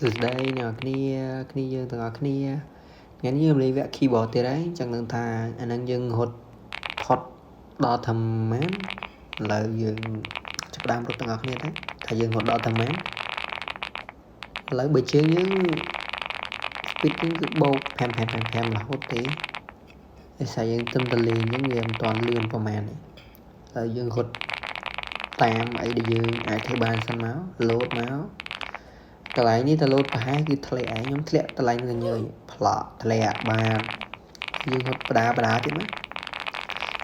សួស្តីអ្នកគ្នាគ្នាយើងទាំងអស់គ្នាថ្ងៃនេះយើងលេងវគ្គ keyboard ទៀតហើយចង់នឹងថាអានឹងយើងរត់ផុតដល់ធ្វើម៉ានឥឡូវយើងចាប់ផ្ដើមរត់ទាំងអស់គ្នាទៅថាយើងរត់ដល់ធ្វើម៉ានឥឡូវបើជើងយើង speed យើងគឺបូក5 5 5 5រហូតទេដោយសារយើងទឹមតលេងអញ្ចឹងវាមិនទាន់លឿនប្រហែលទេហើយយើងរត់តាមអីដែលយើងអាចធ្វើបានសិនមកលោតមកកន្លែងនេះទៅលោតប្រហែលគឺធ្លាក់ឯងខ្ញុំធ្លាក់កន្លែងនឹងញើយផ្លក់ធ្លាក់បាទយើងរត់បដាបដាទៀតមក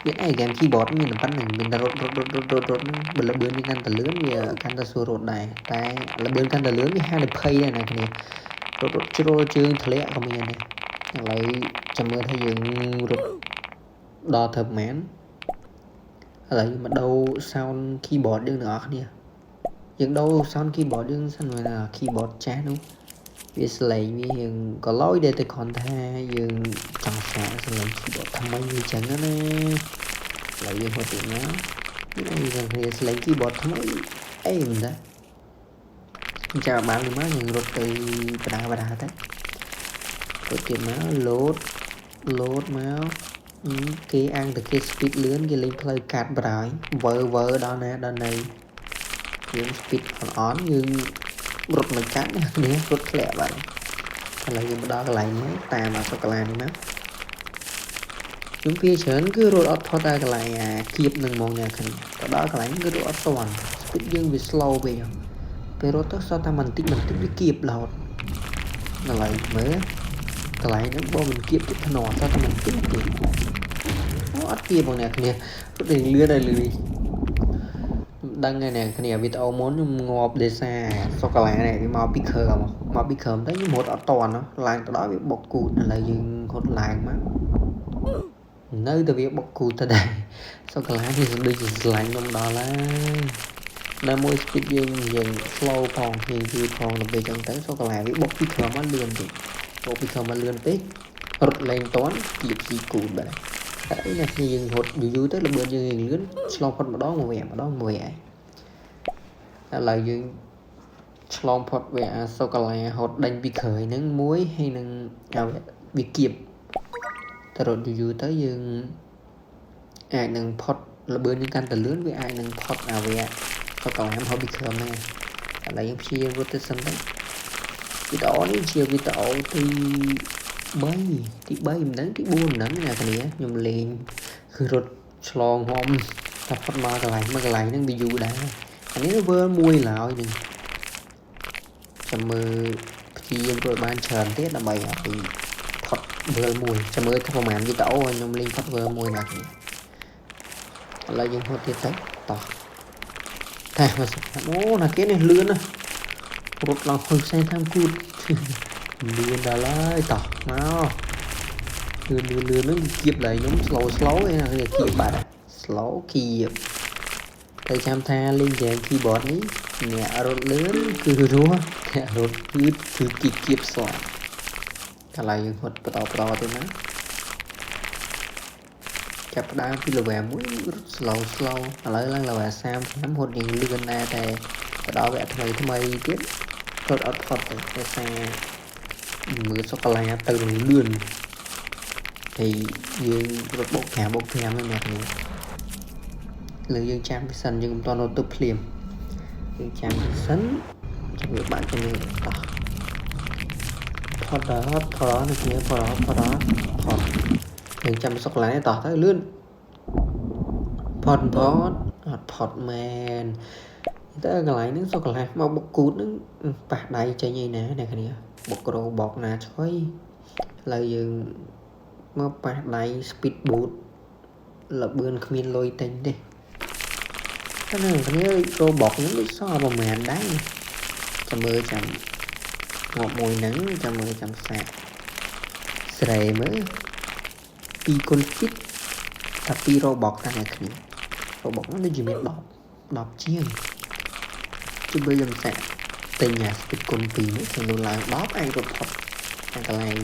មានអី game keyboard មានតែប៉ុណ្្នឹងមានតែរត់រត់រត់រត់រត់រត់ហ្នឹងបើលបឿនវាកាន់តែលឿនវាកាន់តែស្រួលរត់ដែរតែលបឿនកាន់តែលឿនវាហានិភ័យដែរណាគ្នារត់រត់ជ្រុលជើងធ្លាក់ក៏មានដែរឥឡូវចាំមើលថាយើងរត់ដល់ធ្វើម៉ានឥឡូវមកដូរ sound keyboard យើងទាំងអស់គ្នាយើងដូរ sound keyboard យើងសិនមើលថា keyboard ចាស់នោះវាសលេងវារៀងក៏ឡយដែរតែគ្រាន់ថាយើងចង់សាកសលេង keyboard ថ្មីអញ្ចឹងណាឥឡូវយើងហត់ទៀតមកនេះយើងគ្នាសលេង keyboard ថ្មីអីមិនដែរចាំបានមកយើងរត់ទៅបដាបដាទៅរត់ទៀតមកលោតលោតមកគេអាំងតែគេ speed លឿនគេលេងផ្លូវកាត់ប្រហើយវើវើដល់ណាដល់ណីយើង speed អន់អន់យើងរត់មិនកាត់ណាគ្នារត់ធ្លាក់បាទឥឡូវយើងមកដល់កន្លែងនេះតាមអាសូកូឡានេះមកខ្ញុំពីច្រើនគឺរត់អត់ផុតតែកន្លែងអាគៀបនឹងហ្មងអ្នកគ្នាទៅដល់កន្លែងគឺរត់អត់ទាន់ speed យើងវា slow ពេកពេលរត់ទៅសតតែបន្តិចបន្តិចវាគៀបរហូតឥឡូវមើលកន្លែងហ្នឹងបើមិនគៀបទៀតថ្នសតតែបន្តិចទៀតអូអត់គៀបបងអ្នកគ្នារត់រៀងលឿនហើយលឿនដឹងហើយអ្នកគ្នាវីដេអូមុនខ្ញុំងាប់ដោយសារសូកូឡានេះវាមកពីក្រោមមកពីក្រោមទៅខ្ញុំរត់អត់តាន់ឡើងទៅដល់វាបុកគូតឥឡូវយើងរត់ឡើងមកនៅតែវាបុកគូតទៅដែរសូកូឡានេះដូចជាស្រឡាញ់ខ្ញុំដល់ហើយនៅមួយ speed យើងយើង slow ផងយើងយឺតផងដល់ពេលចឹងទៅសូកូឡាវាបុកពីក្រោមមកលឿនតិចបុកពីក្រោមមកលឿនពេករត់លែងតាន់គៀបស៊ីគូតបាទហើយអ្នកគ្នាយើងរត់យូរយូរទៅល្បឿនយើងលឿនឆ្លងផុតម្ដងមួយវគ្គម្ដងមួយវគ្គឥឡូវយើងឆ្លងផុតវគ្គអាសូកូឡាហត់ដេញពីក្រោយហ្នឹងមួយហើយនឹងវាគៀបទៅរត់យូរយូរទៅយើងអាចនឹងផុតល្បឿនយើងកាន់តែលឿនវាអាចនឹងផុតអាវគ្គសូកូឡាមកពីក្រោមហ្នឹងឥឡូវយើងព្យាយាមរត់ទៅសិនទៅវីដេអូនេះជាវីដេអូទី3ទី3មិនដឹងទី4មិនដឹងណាគ្នាខ្ញុំលេងគឺរត់ឆ្លងហំតែផុតមកកន្លែងមកកន្លែងហ្នឹងវាយូរដែរអានេះវើមួយឡើយនឹងចាំមើលព្យាយាមរត់បានច្រើនទៀតដើម្បីឲ្យផុតវើមួយចាំមើលថាប្រហែលវីដេអូឲ្យខ្ញុំលេងផុតវើមួយណាគ្នាឥឡូវយើងហត់ទៀតទៅតោះតែមកអូណាគេនេះលឿនណាស់រត់ឡើងហុយផ្សេងតាមគូតលឿនដល់ហើយតោះមកលឿនលឿនលឿនហ្នឹងគៀបឡើយខ្ញុំ slow slow ឯណាគេគៀបបាត់ slow គៀបទៅចាំថាលេង game keyboard នេះអ្នករត់លឿនគឺរស់អ្នករត់យឺតគឺគៀបគៀបស្លាប់កន្លែងយើងរត់បន្តបន្តទៀតណាចាប់ផ្ដើមពី level 1រត់ slow slow ឥឡូវឡើង level 35រត់យើងលឿនដែរតែទៅដល់វគ្គថ្មីថ្មីទៀតរត់អត់ផុតទេដោយសារមើលសូកូឡាទៅនឹងលឿនហើយយើងរត់បុក5បុក5ហ្នឹងអ្នកនេះលើយើងចាំពីសិនយើងមិនទាន់រត់ទៅភ្លាមយើងចាំពីសិនចាំវាបាក់ទៅតោះផុតដល់ផុតដល់នេះគ្នាផុតដល់ផុតដល់ផុតយើងចាំសូកូឡានេះតោះទៅលឿនផុតផុតអត់ផុតមែនតែកន្លែងហ្នឹងសូកូឡាមកបុកគូតហ្នឹងប៉ះដៃចេញអីណាអ្នកគ្នាបុកក្រូបកណាឆ្អុយឥឡូវយើងមកប៉ះដៃ speed boost លបឿនគ្មានលុយទិញទេតែនៅគ្នា Roblox ហ្នឹងដូចសល់ប្រហែលដែរចាំមើលចាំងាប់មួយហ្នឹងចាំមើលចាំសាកស្រែមើល2គុណ speed តែ2 Roblox តាអ្នកគ្នា Roblox ហ្នឹងដូចជាមាន10 10ជាងជួយខ្ញុំសាកទិញអា speed គុណ2នេះខ្ញុំឡើង10អាចរត់ផុតអាកន្លែង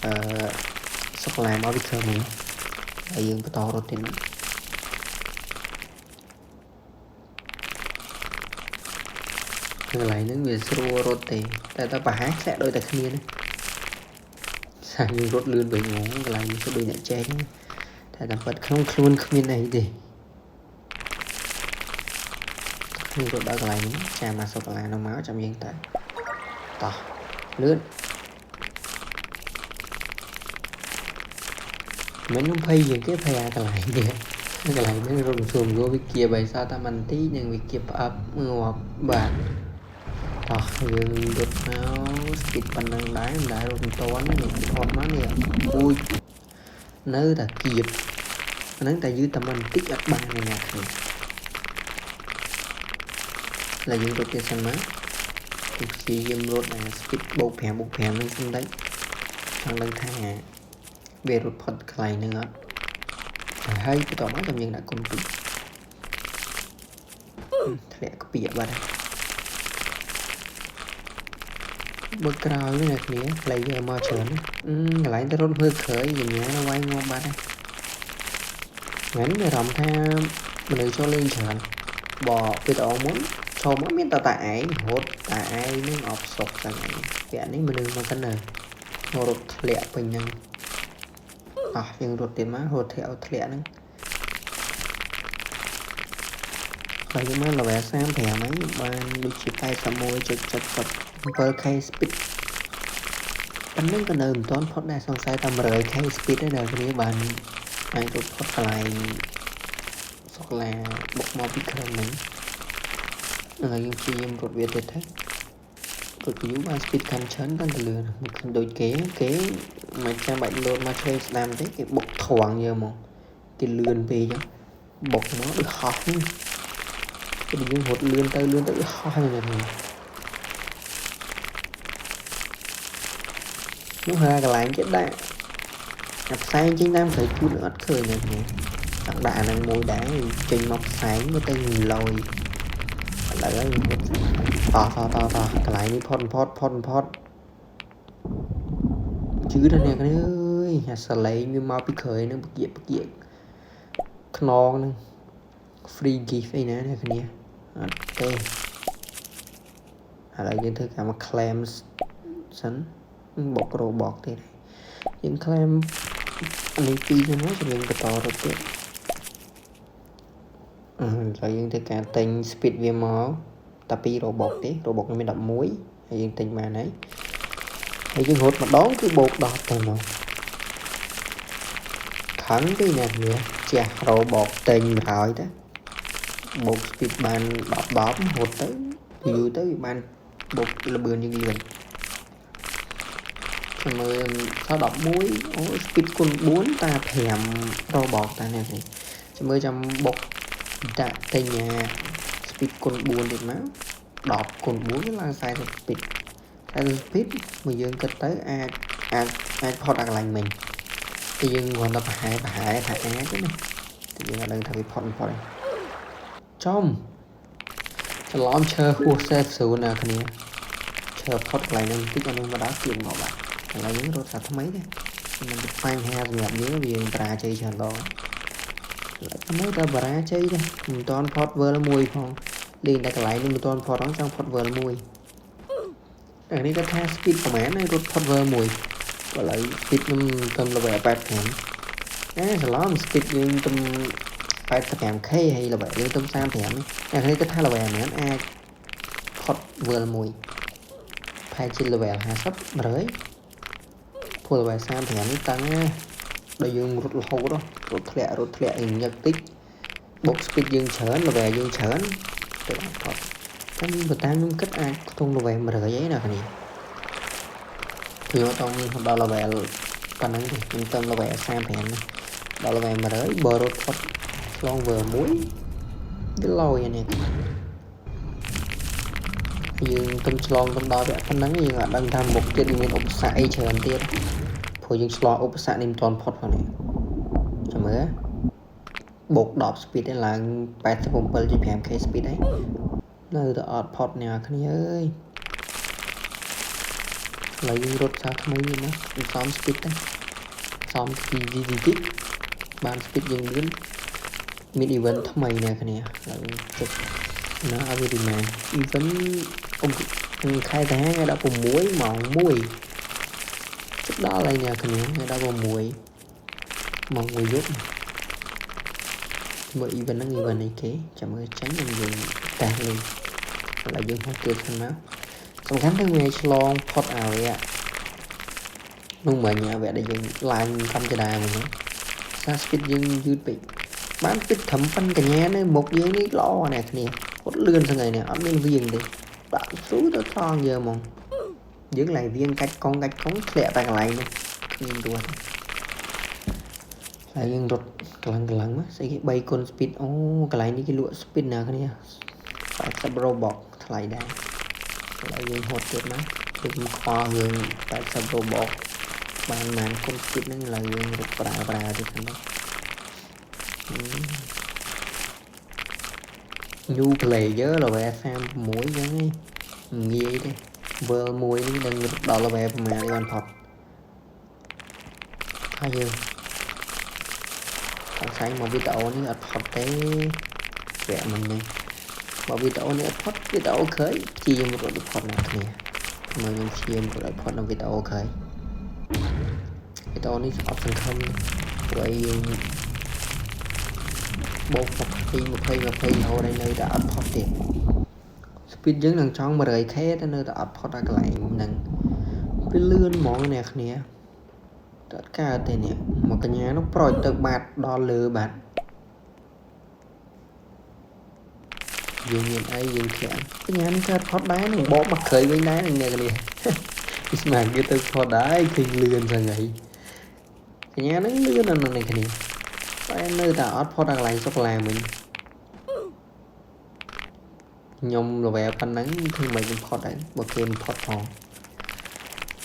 អឺសូកូឡាមកវាធ្វើមកហើយយើងបន្តរត់ទៀតមក កន្លែងហ្នឹងវាស្រួលរត់ទេតែតប្រហែលធ្លាក់ដូចតែគ្នាណាសាយើងរត់លឿនវិញហ្មងកន្លែងនេះគឺដូចអ្នកចេះហ្នឹងតែតាមពិតក្នុងខ្លួនគ្មានអីទេខ្ញុំរត់ដល់កន្លែងនេះចាំអាសូកូឡានោះមកចាំយើងទៅតោះលឿនមិនខ្ញុំភ័យជាងគេភ័យអាកន្លែងនេះកន្លែងនេះរត់មិនស្រួលវាគៀបឲ្យសោះតែមិនទីនឹងវាគៀបផ្អឹបងាប់បាទតោះយើងរត់មក speed ប៉ុណ្ណឹងដែរមិនដែររត់មិនទាន់នេះផុតមកនេះអូយនៅតែគៀបអាហ្នឹងតែយឺតតែមិនបន្តិចអត់បានទេអ្នកគ្នាឡើយយើងរត់ទៀតសិនមកព្យាយាមរត់អា speed បូក5បូក5ហ្នឹងសិនតិចចង់ដឹងថាវារត់ផុតកន្លែងហ្នឹងអត់ហើយបន្ទាប់មកចាំយើងដាក់គុណ2ធ្លាក់ក្ពាកបាត់ហើយបើក្រោយនេះអ្នកគ្នា player មកច្រើនកន្លែងទៅរត់មើលក្រោយកញ្ញានៅវាយងាប់បាត់ហើយថ្ងៃនេះមានអារម្មណ៍ថាមនុស្សចូលលេងច្រើនបើវីដេអូមុនចូលមកមានតែតាឯងរត់តាឯងនឹងអបសុកតែឯងវគ្គនេះមនុស្សមកសិនណាមករត់ធ្លាក់ពេញហ្នឹងអោះយើងរត់ទៀតមករត់ធ្លាក់ឲ្យធ្លាក់ហ្នឹងហើយយើងមក level 35ហើយបានដូចជា 81.77K speed ប៉ុណ្ណឹងក៏នៅមិនទាន់ផុតដែរសង្ស័យតែ 100K speed ទេដែលគ្នាបានអាចរត់ផុតកន្លែងសូកូឡាបុកមកពីក្រោមហ្នឹងហើយយើងព្យាយាមរត់វាទៀតទៅរត់យូរបាន speed កាន់ច្រើនកាន់តែលឿនមិនឃើញដូចគេគេមិនចាំបាច់លោតមកឆ្វេងស្ដាំទេគេបុកត្រង់យកមកគេលឿនពេកចឹងបុកមកដូចហោះហ្នឹងពេលយើងរត់លឿនទៅលឿនទៅដូចហោះហ្នឹងនោះហើយកន្លែងគេដាក់អាផ្សែងចេញតាមក្រោយគូតអត់ឃើញទេចង់ដាក់អាហ្នឹងមួយដែរចេញមកផ្សែងមើលទៅលយឥឡូវហើយតោះតោះតោះតោះកន្លែងនេះផុតផុតផុតផុតជឿដល់អ្នកនេះអើយអាសលេងវាមកពីក្រោយហ្នឹងពគាកពគាកខ្នងហ្នឹង free gift អីណាអ្នកគ្នាអត់ទេឥឡូវយើងធ្វើការមក claim សិនបុក Robux ទៀតយើង claim នេះពីរហ្នឹងមកយើងបន្តរត់ទៀតអឺឥឡូវយើងធ្វើការទិញ speed វាមកតែ2 Robux ទេ Robux មាន11ហើយយើងទិញបានហើយហើយយើងរត់ម្ដងគឺបូក10ទៅមកខឹងពីអ្នកនេះជះ Robux ទិញមកហើយទៅបូក speed បាន10 10រត់ទៅយូរទៅវាបានបូកលបឿនយើងលឿនចាំមើលសល់11អូ speed គុណ4តា5 Robux តានេះចាំមើលចាំបុកដាក់ទិញអា speed គុណ4ទៀតមក10គុណ4វាឡើង40 speed 40 speed មកយើងគិតទៅអាចអាចអាចផុតអាកន្លែងមិញតែយើងគ្រាន់តែប្រហែលប្រហែលថាអាចទេណាតែយើងអត់ដឹងថាវាផុតមិនផុតទេចំច្រឡំឈើហួស safe zone ណាគ្នាឈើផុតកន្លែងហ្នឹងបន្តិចអត់នឹងមកដល់គៀបមកបាទកន្លែងហ្នឹងរត់ថាថ្មីទេមិនជាបញ្ហាសម្រាប់យើងវាយើងបរាជ័យច្រើនដងនៅតែបរាជ័យទេមិនតាន់ផុត world មួយផងលេងតែកន្លែងនេះមិនតាន់ផុតហ្នឹងចង់ផុត world មួយអានេះគាត់ថា speed ប្រហែលហើយរត់ផុត world មួយឥឡូវ speed ខ្ញុំទៅ level 85អេច្រឡំ speed យើងទៅ 85K ហើយ level យើងទៅ35អានេះគាត់ថា level ប៉ុន្មានអាចផុត world មួយប្រហែលជា level 50 100ព្រោះ level 35នេះតឹងណាដល់យើងរត់រហូតរត់ធ្លាក់រត់ធ្លាក់ញឹកតិចបុក speed យើងច្រើន level យើងច្រើនទៅអាចផុតតែបើតាមខ្ញុំគិតអាចខ្ទង់ level 100អីណាគ្នាខ្ញុំអត់ដល់ level ប៉ុណ្ណឹងទេខ្ញុំទៅ level 35ដល់ level 100បើរត់ផុតឆ្លង level 1វាលយអានេះយើងទំឆ្លងទៅដល់វគ្គប៉ុណ្ណឹងយើងអត់ដឹងថាមុខទៀតមានឧបសគ្គអីច្រើនទៀតព្រោះយើងឆ្លងឧបសគ្គនេះមិនទាន់ផុតផងនេះចាំមើលបូក10 speed ឯឡើង 87.5K speed ហើយនៅតែអត់ផុតអ្នកគ្នាអើយឥឡូវយើងរត់សារថ្មីទៀតណាសំ speed ទៅសំទីទីទីបាន speed យើងលឿនមាន event ថ្មីអ្នកគ្នាឥឡូវជិតណាឲ្យវា remind event អូខែសីហាថ្ងៃ16ម៉ោង1ជិតដល់ហើយអ្នកគ្នាថ្ងៃ16ម៉ោង1យប់មើល event ហ្នឹង event អីគេចាំមើលចេញខ្ញុំយើងតេស្តលេងឥឡូវយើងហត់ទៀតសិនមកសំខាន់គឺវាឆ្លងផុតឲ្យអានោះមិញអាវគ្គដែលយើងឡើងកំចដាមិញហ្នឹងសា speed យើងយឺតពេកបាន speed ត្រឹមប៉ុនកញ្ញានៅមុខយើងនេះល្អអ្នកគ្នាគាត់លឿនសងៃនេះអត់មានវៀងទេដាក់ស្រួលទៅត្រង់យើងហ្មងយើងឡើងវៀងកាច់កង់កាច់កង់ធ្លាក់តែកន្លែងនោះគ្មានរស់ទេហើយយើងរត់កម្លាំងកម្លាំងមកស្អីគេ3គុណ speed អូកន្លែងនេះគេលក់ speed ណាគ្នា80 Robux ថ្លៃដែរឥឡូវយើងហត់ទៀតមកគឺមិនខ្វល់រឿង80 Robux បានបានគុណ speed ហ្នឹងឥឡូវយើងរត់ប្រើប្រើទៀតហ្នឹង new player level 36ចឹងឯងងាយទេ world មួយនេះនឹងរត់ដល់ level ប្រហែលបានផុតហើយយើងសង្ស័យមកវីដេអូនេះអត់ផុតទេវគ្គមិញនេះបើវីដេអូនេះអត់ផុតវីដេអូក្រោយព្យាយាមរត់ឲ្យផុតអ្នកគ្នាមើលខ្ញុំព្យាយាមរត់ឲ្យផុតនៅវីដេអូក្រោយវីដេអូនេះអត់សង្ឃឹមទេព្រោះអីយើងបូក20 20 20រហូតដល់នៅតែអត់ផុតទៀត speed យើងនឹងចង់ 100K តែនៅតែអត់ផុតដល់កន្លែងហ្នឹងវាលឿនហ្មងអ្នកគ្នាតែអត់កើតទេនេះមកកញ្ញានោះប្រូចទៅបាត់ដល់លើបាត់យើងមានអីយើងធ្លាក់កញ្ញានេះកើតផុតដែរនឹងបកមកក្រោយវិញដែរនឹងអ្នកគ្នាពីស្មានគេទៅផុតដែរឃើញលឿនចឹងហីកញ្ញាហ្នឹងលឿនណាស់អ្នកគ្នាតែនៅតែអត់ផុតដល់កន្លែងសូកូឡាវិញខ្ញុំ level ប៉ុណ្ណឹងធ្វើមិនខ្ញុំផុតដែរបើគេមិនផុតផង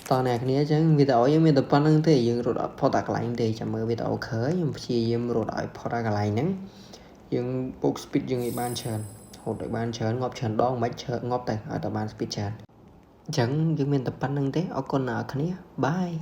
តោះអ្នកគ្នាអញ្ចឹងវីដេអូយើងមានតែប៉ុណ្្នឹងទេយើងរត់អត់ផុតដល់កន្លែងទេចាំមើលវីដេអូក្រោយខ្ញុំព្យាយាមរត់ឲ្យផុតដល់កន្លែងហ្នឹងយើងពុក speed យើងឲ្យបានច្រើនហត់ឲ្យបានច្រើនងាប់ច្រើនដងមិនច្រើនងាប់តែឲ្យតែបាន speed ច្រើនអញ្ចឹងយើងមានតែប៉ុណ្្នឹងទេអរគុណអ្នកគ្នា bye.